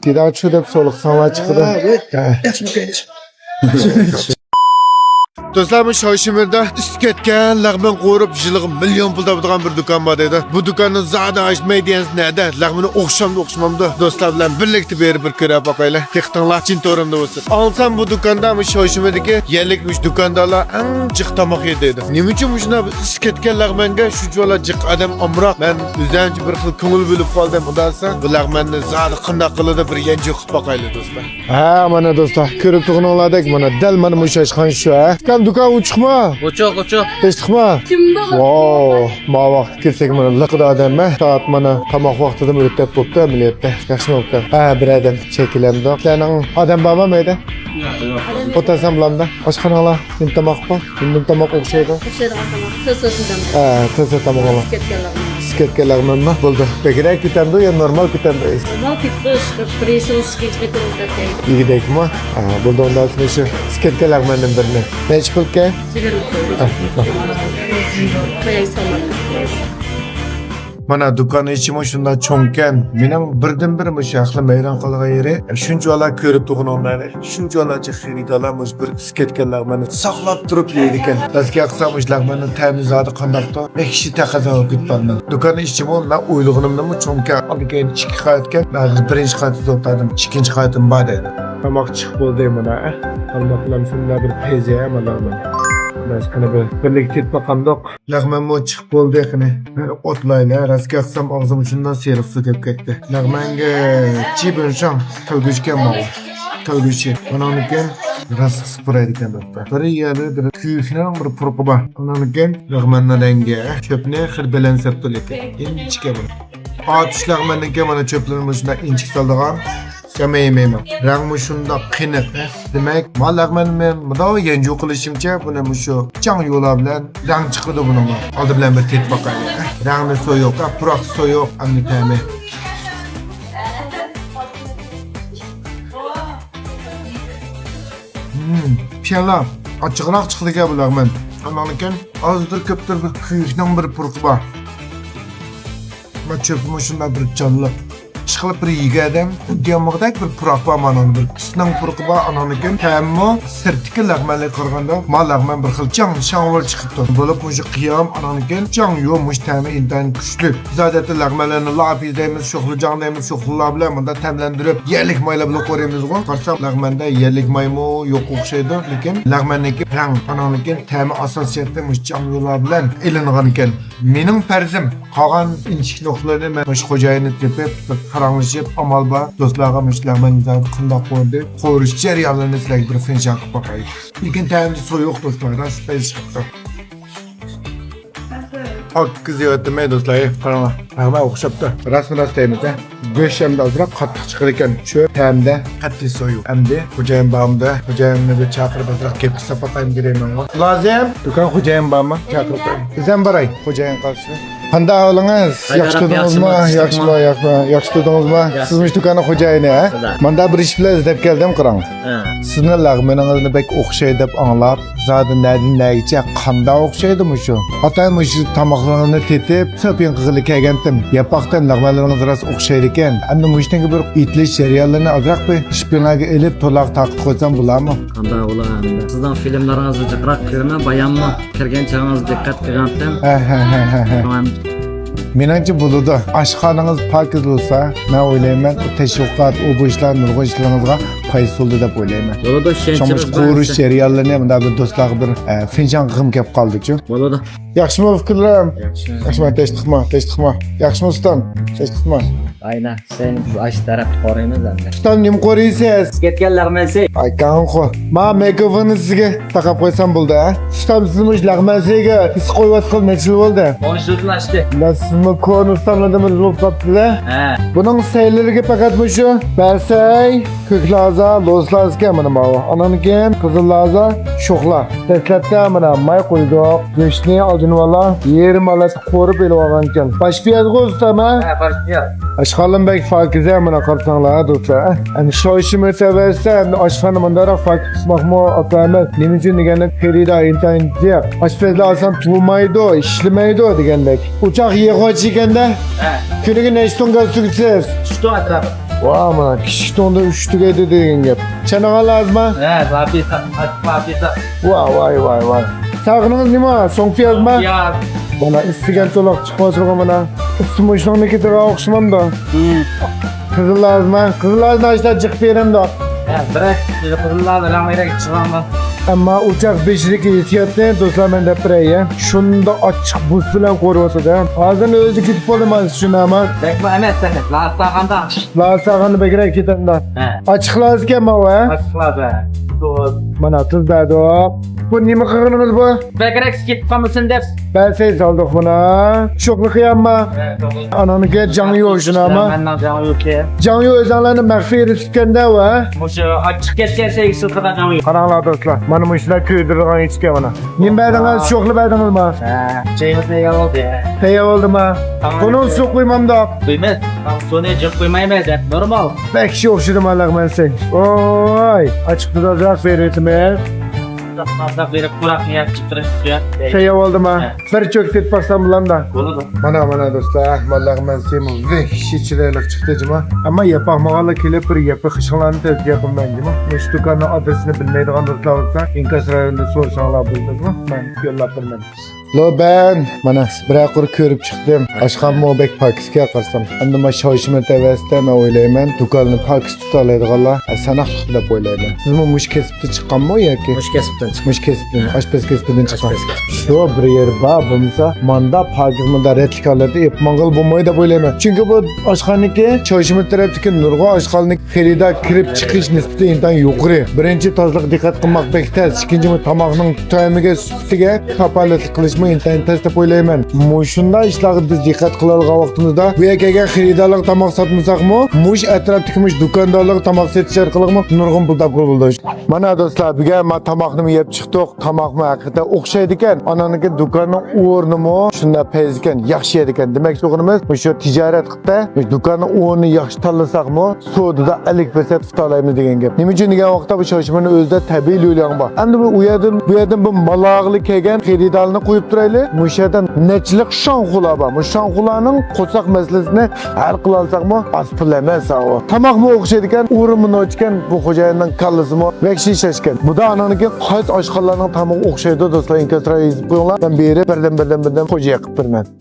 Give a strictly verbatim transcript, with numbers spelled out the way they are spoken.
دېدىڭ چۇ دەپ سولۇقساڭلار چىقىدۇ. ھە، ھە. ياخشىمۇ كەينىش؟ دوستلار، بۇ شاۋشىمىردا ئىسسىپ كەتكەن لەغمەن قورۇپ، يىلىغا مىليون پۇل تاپىدىغان بىر دۇكان بار دەيدۇ. بۇ دۇكاننى زادى ئاچمايدۇ دېگەن نەدە؟ لەغمىنى ئوخشامدۇ، ئوخشىمامدۇ؟ دوستلار بىلەن بىرلىكتە بېرىپ بىر كۆرۈپ باقايلى. دىققىتىڭلار چىن تورۇمدا بولسۇن. ئاڭلىسام بۇ دۇكاندا مۇشۇ شاۋشىمىردىكى يەرلىك مۇشۇ دۇكاندارلار ئەڭ جىق تاماق يەيدۇ دەيدۇ. نېمە ئۈچۈن مۇشۇنداق ئىسسىپ كەتكەن لەغمەنگە شۇنچىۋالا جىق ئادەم ئامراق؟ مەن ئۆزۈمچە بىر خىل كۆڭۈل بۆلۈپ قالدىم. ئۇنداق دېسە، بۇ لەغمەننى زادى قانداق قىلىدۇ، بىر يەنچۈك قىلىپ باقايلى دوستلار. ھە، مانا دوستلار، كۆرۈپ تۇرغىنىڭلاردەك، مانا دەل مانا مۇشۇ ئاشخانا شۇ، ھە. ئۇكام، دۇكان ئوچۇقمۇ؟ ئوچۇق، ئوچۇق. ئېچىقمۇ؟ ۋاۋ، ما ۋاقىت كىرسەك مانا لىقىدا ئادەم، ھە. سائەت مانا تاماق ۋاقتىدىن ئۆتۈپ بوپتۇ ئەمەلىيەتتە. ياخشىمۇ ئۇكام؟ ھە، بىر ئادەم چېكىلەمدۇ. سىلەرنىڭ ئادەم بارمۇ مەيدە؟ ياق، ياق. ئولتۇرسام بولامدۇ؟ ئاشخاناڭلار نېمە تاماق بار؟ نېمە تاماق ئوخشايدۇ؟ ئوخشايدىغان تاماق. تۆسە تاماق. ھە، تۆسە تاماق ئالا. ئىسسىپ كەتكەن لەغمەن. ئىسسىپ كەتكەن لەغمەنمۇ؟ بولدى. بەكرەك كېتەمدۇ يا نورمال كېتەمدۇ؟ نورمال كېتىدۇ، ئىشقىلىپ، بىرىنچى ئىككىنچى قېتىم ئىسسىپ كەتكەن. يېگۈدەكمۇ؟ ھە، بولدى، ئۇنداق بولسا شۇ ئىسسىپ كەتكەن لەغمەندىن بىرنى. نەچچە پۇلكەن؟ يىگىرمە پۇل. ھە، ھە. قوياي سالماي. مانا دۇكان ئىچىمۇ شۇنداق چوڭكەن. مېنىڭ بىردىنبىر مۇشۇ ھەقلىم ھەيران قالغان يېرى، شۇنچىۋالا كۆرۈپ تۇرغىنىڭدەك، شۇنچىۋالا جىق خېرىدارلار مۇشۇ بىر ئىسسىپ كەتكەن لەغمەننى ساقلاپ تۇرۇپ يەيدىكەن. راستىنى قىلسام، مۇشۇ لەغمەننىڭ تەمى زادى قانداقتۇ؟ بەك كىشى تەقەززا بولۇپ كېتىپتىمەن. دۇكان ئىچىمۇ مەن ئويلىغىنىمدىنمۇ چوڭكەن. ئاندىن كېيىن ئىككى قەۋەتكەن، ھازىر بىرىنچى قەۋەتتە توختادىم، ئىككىنچى قەۋىتىم بار دەيدۇ. تاماق چىقىپ بولدى مانا، ھە؟ تاماقلام شۇنداق بىر پەيزى، ھە، مانا. بىز قېنى بىر بىرلىكتە يېتىپ باقامدۇق. لەغمەنمۇ چىقىپ بولدى، قېنى. بىر ئوتلايلى. راستىنى قىلسام، ئاغزىم شۇنداق سېرىق سۇ كېلىپ كەتتى. لەغمەنگە چىبىنشاڭ، تەلگۈشكەن ماۋۇ. تەلگۈشى. ئۇنىڭدىن كېيىن راست قىسىپ پۇرايدىكەن. بىر يەردە بىر كۆكنىڭ بىر پۇرىقى بار. ئۇنىڭدىن كېيىن لەغمەننىڭ رەڭگى، چۆپنى خېلى بەلەن سەپتۇ لېكىن. ئىنچىكە بۇ. ئاتۇش لەغمەندىن كېيىن مانا چۆپلىرىنى مۇشۇنداق ئىنچىكە سالىدىغان. جامە يېمەيمەن. رەڭمۇ شۇنداق قېنىق. دېمەك، ما لەغمەن مەن مۇنداق يەنجۈ قىلىشىمچە، بۇنى مۇشۇ چاڭ يۇلا بىلەن رەڭ چىقىدۇ بۇنىڭغا. ئالدى بىلەن بىر تېتىپ باقايلى. رەڭنى سويۇق، پۇراق سويۇق، ئەمدى تەمى. مم، پىيالا ئاچچىقراق چىقىدىكەن بۇ لەغمەن. ئاندىن كېيىن ئازدۇر كۆپتۇر بىر كۆكنىڭ بىر پۇرىقى بار. ما چۆپىمۇ شۇنداق بىر جانلىق. ئىشقىلىپ بىر يېگەن ئادەم خۇددى يامىغۇدەك بىر پۇراق بار مانا، بىر قۇسنىڭ پۇرىقى بار، ئاناندىن كېيىن تەمىمۇ سىرتتىكى لەغمەنلەرگە قارىغاندا ما لەغمەن بىر خىل چاڭ شاڭۋۇر چىقىپتۇ. بولۇپ مۇشۇ قىيام، ئاناندىن كېيىن چاڭ يۇ، مۇشۇ تەمى ئىنتايىن كۈچلۈك. بىز ئادەتتە لەغمەنلەرنى لاپى دەيمىز، شوخلىجاڭ دەيمىز، شوخلىلار بىلەن مۇنداق تەملەندۈرۈپ يەرلىك مايلار بىلەن قورۇيمىزغۇ. قارىسام لەغمەندە يەرلىك مايمۇ يوق ئوخشايدۇ، لېكىن لەغمەننىڭكى رەڭ، ئاناندىن كېيىن تەمى ئاساسىي جەھەتتە مۇشۇ چاڭ يۇلار بىلەن ئېلىنغانىكەن. مېنىڭ پەرىزىم، قالغان ئىنچىكە نۇقتىلىرىنى مەن مۇشۇ خوجايىننى تېپىپ، بىر پاراڭلىشىپ، ئامال بار دوستلارغا مۇشۇ لەغمەن قانداق قورۇدى، قورۇش جەريانلىرىنى سىلەرگە بىر فىنشان قىلىپ باقاي. لېكىن تەمى سويۇق دوستلار، راست پەيزى چىقىپتۇ. پاكىز يەۋەتتىم، ئەي دوستلار، ئەي، قاراڭلار. لەغمەن ئوخشاپتۇ. راستمۇ راست دەيمىز، ھە؟ گۆش ئەمدى ئازراق قاتتىق چىقىدىكەن. شۇ تەمدە قەتئىي سويۇق. ئەمدى خوجايىن بارمىدى؟ خوجايىننى بىر چاقىرىپ ئازراق گەپ قىلساپ باقايمۇ دەيمەنغۇ. لازىم. دۇكان خوجايىن بارمۇ؟ چاقىرىپ قويايلى. بىزەم باراي. خوجايىن قالسا. قانداق ئەھۋالىڭىز؟ ياخشى تۇردىڭىزمۇ؟ ياخشىمۇ؟ ياخشىمۇ؟ ياخشى تۇردىڭىزمۇ؟ سىز مۇشۇ دۇكاننىڭ خوجايىنى، ھە؟ مۇنداق بىر ئىش بىلەن ئىزدەپ كەلدىم، قاراڭ. سىزنىڭ لەغمىنىڭىزنى بەك ئوخشايدۇ دەپ ئاڭلاپ، زادى نەدىن نەگىچە قانداق ئوخشايدۇ مۇشۇ؟ ئاتاي مۇشۇ تاماقلىرىڭىزنى تېتىپ، شوپىڭ قىلغىلى كەلگەنتىم. ياپاقتىن لەغمەنلىرىڭىز راست ئوخشايدىكەن. ئەمدى مۇشۇنىڭكى بىر ئېيتىلىش جەريانلىرىنى ئازراق بىر شىپىڭلارغا ئېلىپ، تورلارغا تارقىتىپ قويسام بولارمۇ؟ قانداق بولا ئەمدى؟ سىزنىڭ فىلىملىرىڭىزنى جىقراق كۆرىمەن، باياممۇ كىرگەن چېغىڭىزدا دىققەت قىلغانتىم. ھە، ھە، ھە، ھە، ھە. ماڭا مېنىڭچە بولىدۇ. ئاشخانىڭىز پاكىز بولسا، مەن ئويلايمەن، ئۇ تەشۋىقات، ئۇ بۇ ئىشلار نۇرغۇن ئىشلىرىڭىزغا پايدىسى بولىدۇ دەپ ئويلايمەن. بولىدۇ، شۇڭا ئىشەنچىمىز بار قورۇش سىزگە. جەريانلىرىنى مۇنداق بىر دوستلارغا بىر، ئە، فىنشان قىلغۇم كەپ قالدىچۇ. بولىدۇ. ياخشىمۇ پىكىرلىرىم؟ ياخشى. ياخشى، مانا تەشتىقما، تەشتىقما. ياخشىمۇ ئۇستام؟ تەشتىقما. ئاينا، سەن ئاشۇ تەرەپتە قورۇيمىز ئەمدى. ئۇستام، نېمە قورۇيسىز؟ كەتكەن لەغمەنسى. ئاي، كاڭخو. ما مىكروفوننى سىزگە تاقاپ قويسام بولدى، ھە؟ ئۇستام، سىز مۇشۇ لەغمەنسىگە ھېس قويۇۋاتقىلى نەچچە يىل بولدى؟ ئون يىلدىن ئاشتى. لا، سىزمۇ كونا ئۇستاملاردىن بىرى بولۇپ قاپسىز، ھە؟ ھە. بۇنىڭ سەيلىرىگە پەقەت مۇشۇ بەسەي، كۆك لازا، لوز لازا ئىكەن مانا ماۋۇ. ئانان كېيىن قىزىل لازا، شوخلا. دەسلەپتە مانا ماي قويدۇق. گۆشنى ئالدىن ئالا يېرىم ھالەتتە قورۇپ ئېلىۋالغانىكەن. باش پىيازغۇ ئۇستام، ھە؟ ھە، باش پىياز. ئاشخانىمۇ بەك پاكىزە، مانا قارىساڭلار، ھە، دوستلار، ھە؟ ئەمدى شاۋشىمىر سەۋەسىدە ئەمدى ئاشخانا مۇنداقراق پاكىز قىسماقمۇ ئاپا ئەمەس. نېمە ئۈچۈن دېگەندە، خېرىدار ئىنتايىن جىق. ئاشپەزلەر ئاسان تۇرمايدۇ، ئىشلىمەيدۇ دېگەندەك. ئوچاق يېغىۋاچ ئىكەندە، ھە. كۈنىگە نەچچە توڭ گاز تۈگىتىسىز؟ ئۈچ توڭ ئەتراپى. ۋا، مانا كىچىك توڭدا ئۈچ تۈگەيدۇ دېگەن گەپ. چانىغان لازىمما؟ ھە، لابىسا، لابىسا. ۋا، ۋاي، ۋاي، ۋاي. ساغىنىڭىز نېمە؟ سوڭ پىيازما؟ پىياز. مانا ئىسسىگەن تولاق چىقماسمىغۇ مانا. ئىسسى مۇشۇنىڭنىڭكىگە ئوخشىمامدۇ؟ ھىم. قىزىل لازىمما؟ قىزىل لازىما ئاشتا جىق بېرەمدۇ؟ ھە، بىراق قىزىل لازىما رەڭ بېرەك چىقامدۇ؟ ئەمما ئوچاق بېشىدىكى ھېسسىياتنى دوستلار مەن دەپ بېرەي. شۇنداق ئاچچىق بۇس بىلەن قورۇۋاتىدۇ. ھازىر ئۆزى كېتىپ بولدى مانا شۇنداقمۇ؟ بەكمۇ ئەمەس، لازىما ساغاندا. لازىما ساغاندا بەكرەك كېتەمدۇ؟ ھە. ئاچچىق لازىما ئىكەن ماۋۇ، ھە؟ ئاچچىق لازىما. مانا تۇز بەردۇق. بۇ نېمە قىلغىنىڭىز بۇ؟ بەكرەك كېتىپ قالمىسۇن دەپ. بەسەي سالدۇق بۇنا. شوخلۇق يامما. ھە، توغرا. ئاناڭنىڭكى جاڭيۇ شۇناما. مەننىڭ جاڭيۇكى. جاڭيۇ ئۆزۈڭلارنىڭ مەخپىي رېتسېپتىكەن-دە ۋە. مۇشۇ ئاچچىق كەتكەن سەيگىسى قىلغان جاڭيۇ. قاراڭلار دوستلار، مانا مۇشۇلار كۆيدۈرىدىغان ئىچكەن مانا. نېمە بەردىڭىز؟ شوخلا بەردىڭىزما؟ ھە، چېيىمىز تەييار بولدى. تەييار بولدىما؟ تامام. بۇنىڭ سۇ قۇيمامدۇق؟ قۇيمايمىز. سۇنى جىق قۇيمايمىز. نورمال. بەك ئوخشىدىما لەغمەنسى. ۋاي، ئاچچىقنى ئازراق بېرىۋېتىمىز. ئازراق بېرىپ، پۇراقنى يەپ چىقىرىش. تەييار بولدىما؟ ھە. بىر چۆكۈپ باقسام بولامدا؟ بولىدۇ. مانا، مانا دوستلار، مەن لەغمەنسىمۇ ۋەھشىي چىرايلىق چىقتى جۇما. ئەمما يەپ باقمىغانلار كېلىپ بىر يەپ بېقىشىڭلارنى تەۋسىيە قىلىمەن جۇما. مۇشۇ دۇكاننىڭ ئادرېسىنى بىلمەيدىغان دوستلار بولسا، ئىنكاس رايونىدا سورىساڭلار بولىدۇ جۇما. مەن يوللاپ بېرىمەن. لو بەن، مانا بىرەر قۇر كۆرۈپ چىقتىم. ئاشخانىمۇ بەك پاكىزكەن قارىسام. ئەمدى مانا شاۋشىمىت ئەۋەستە مەن ئويلايمەن، دۇكاننى پاكىز تۇتالايدىغانلار ساناقلىق دەپ ئويلايمەن. سىزمۇ مۇشۇ كەسىپتىن چىققانمۇ ياكى؟ مۇشۇ كەسىپتىن چىققان. مۇشۇ كەسىپتىن، ئاشپەز كەسپىدىن چىققان. شۇ بىر يېرى بار بولمىسا، ماندا پاكىز، مۇندا رەتلىك ھالەتتە ئېلىپ ماڭغىلى بولمايدۇ دەپ ئويلايمەن. چۈنكى بۇ ئاشخانىنىڭكى، شاۋشىمىت تەرەپتىكى نۇرغۇن ئاشخانىنىڭ خېرىدار كىرىپ چىقىش نىسبىتى ئىنتايىن يۇقىرى. بىرىنچى، تازىلىققا دىققەت قىلماق بەك تەس. ئىككىنچى، بۇ تاماقنىڭ تەمىگە، سۈپىتىگە كاپالەتلىك قىلىشمۇ ئىنتايىن تەس دەپ ئويلايمەن. مۇشۇنداق ئىشلارغا بىز دىققەت قىلىدىغان ۋاقتىمىزدا، بۇ يەرگە كەلگەن خېرىدارلارغا تاماق ساتمىساقمۇ، مۇشۇ ئەتراپتىكى مۇشۇ دۇكاندارلارغا تاماق سېتىش ئارقىلىقمۇ نۇرغۇن پۇل تاپقىلى بولىدۇ. مانا دوستلار، بۈگۈن ما تاماقنىمۇ يەپ چىقتۇق. تاماقمۇ ھەقىقەتەن ئوخشايدىكەن. ئانانىڭكى دۇكاننىڭ ئورنىمۇ شۇنداق پەيزىكەن، ياخشى يەردىكەن. دېمەكچى بولغىنىمىز، مۇشۇ تىجارەت قىلىپتا، مۇشۇ دۇكاننىڭ ئورنىنى ياخشى تاللىساقمۇ، سودىدا ئەللىك پىرسەنت ئۇتالايمىز دېگەن گەپ. نېمە ئۈچۈن دېگەن ۋاقىتتا، بۇ شاۋشىمىتنىڭ ئۆزىدە تەبىئىي ليۇلياڭ بار. ئەمدى بۇ، ئۇ يەردىن، بۇ يەردىن بۇ مال ئالغىلى كەلگەن خېرىدارلارنى قويۇپ تۇرايلى. مۇشۇ يەردە نەچچىلىك شاڭخۇلار بار. مۇشۇ شاڭخۇلارنىڭ قورساق مەسىلىسىنى ھەل قىلالىساقمۇ، ئاز پۇل ئەمەس ئاۋۇ. تاماقمۇ ئوخشايدىكەن، ئورۇنمۇ نوچىكەن، بۇ خوجايىننىڭ كاللىسىمۇ ۋەھشىي شاشكەن. بۇدا ئانىڭكى قايسى ئاشخانىلارنىڭ تامىقى ئوخشايدۇ، دوستلار، ئىنكاس رايى يېزىپ قويۇڭلار. مەن بېرىپ بىردىن، بىردىن، بىردىن خوجايىن قىلىپ بېرىمەن.